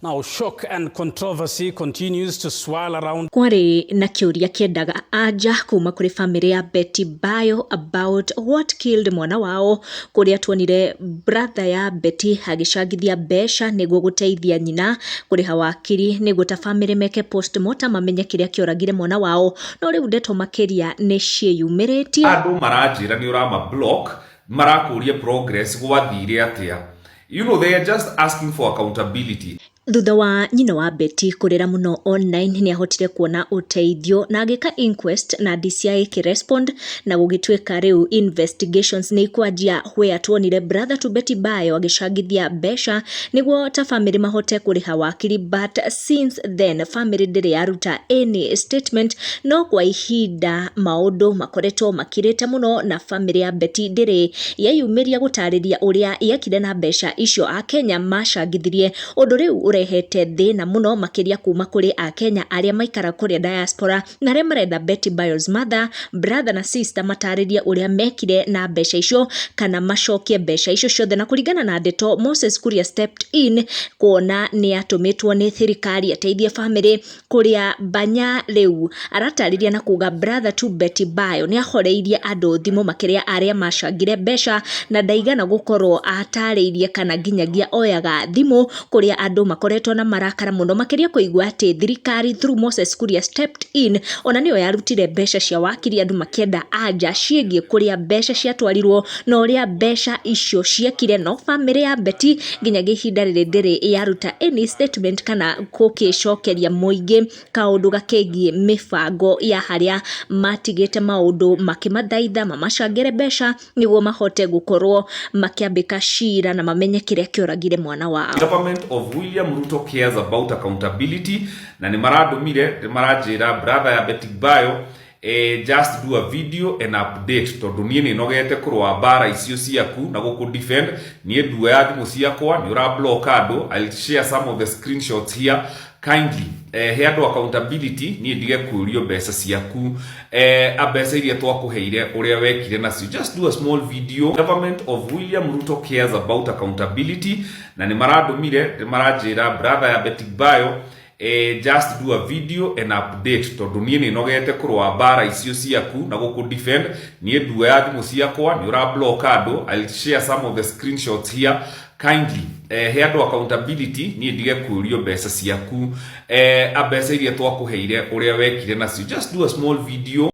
Now, shock and controversy continues to swirl around Kwarĩ na kĩũria kĩendaga anja kuma kũrĩ famĩlĩ ya Betty Bayo about what killed mwana wao, kũrĩa tuonire brother ya Betty agĩcangithia mbeca nĩguo gũteithia nyina kũrĩha wakiri nĩguo ta famĩlĩ meke postmortem mamenye kĩrĩa kĩoragire mwana wao. No rĩu ndeto makĩria nĩ ciĩyumĩrĩtie. Andũ maranjĩra nĩ ũrama block, marakũria progress gwathire atĩa. They are just asking for accountability. Thutha wa nyina wa Betty kũrĩra mũno online, nĩ ahotire kuona ũteithio na agĩka inquest na DCI ĩkĩrespond na gũgĩtuĩka rĩu investigations nĩ ikwanjia, where tuonire brother to Betty Bayo agĩcangithia mbeca nĩguo ta famĩlĩ mahote kũrĩha wakiri, but since then famĩlĩ ndĩrĩ yaruta any statement. No kwa ihinda maũndũ makoretwo makirĩte mũno na famĩlĩ ya Betty ndĩrĩ yeyumĩria gũtarĩria ũrĩa yekire na mbeca icio Akenya macangithirie, ũndũ rĩu ũrehete thĩna mũno makĩria kuma kũrĩ Akenya arĩa maikara kũrĩa diaspora na arĩa marenda Betty Bayo's mother, brother na sister matarĩrie ũrĩa mekire na mbeca icio kana macokie mbeca icio ciothe. Na kũringana na ndeto, Moses Kuria stepped in kuona nĩ atũmĩtwo nĩ thirikari ateithie famĩlĩ, kũrĩa Banya rĩu aratarĩria na kuga brother to Betty Bayo nĩ ahoreirie andũ thimũ, makĩria arĩa macangire mbeca, na ndaigana gũkorwo atarĩirie kana nginyagia oyaga thimũ, kũrĩa andũ makoretwo na marakara mũno makĩria kũigua atĩ thirikari through Moses Kuria stepped in, ona nĩyo yarutire mbeca cia wakiri, andũ makĩenda anja ciĩgiĩ kũrĩa mbeca ciatwarirwo na ũrĩa mbeca icio ciekire. No famĩlĩ ya Betty nginyagia ihinda rĩrĩ ndĩrĩ yaruta any statement kana gũkĩcokeria mũingĩ kaũndũ gakĩgiĩ mĩbango ya harĩa matigĩte maũndũ makĩmathaitha mamacangĩre mbeca nĩguo mahote gũkorwo makĩambĩka cira na mamenye kĩrĩa kĩoragire mwana wao. Government of William Ruto cares about accountability, na nĩ marandũmire, nĩ maranjĩra brother ya Betty Bayo, just do a video and update, tondũ niĩ nĩ nogete kũrũa mbara icio ciaku na gũkũ defend. Niĩ nduoya thimũ ciakwa, nĩ ũra block andũ. I'll share some of the screenshots here. Kindly, he andũ accountability, niĩ ndige kũrio mbeca ciaku, mbeca iria twakũheire, ũrĩa wekire nacio. Just do a small video. Government of William Ruto cares about accountability, na nĩ marandũmire, nĩ maranjĩra brother ya Betty Bayo, just do a video and update, tondũ niĩ nĩ nogete kũrũa mbara icio ciaku na gũkũ defend. Niĩ nduoya thimũ ciakwa, nĩ ũra block andũ. I'll share some of the screenshots here. Kindly, he andũ accountability, niĩ ndige kũrio mbeca ciaku, mbeca iria twakũheire, ũrĩa wekire nacio. Just do a small video.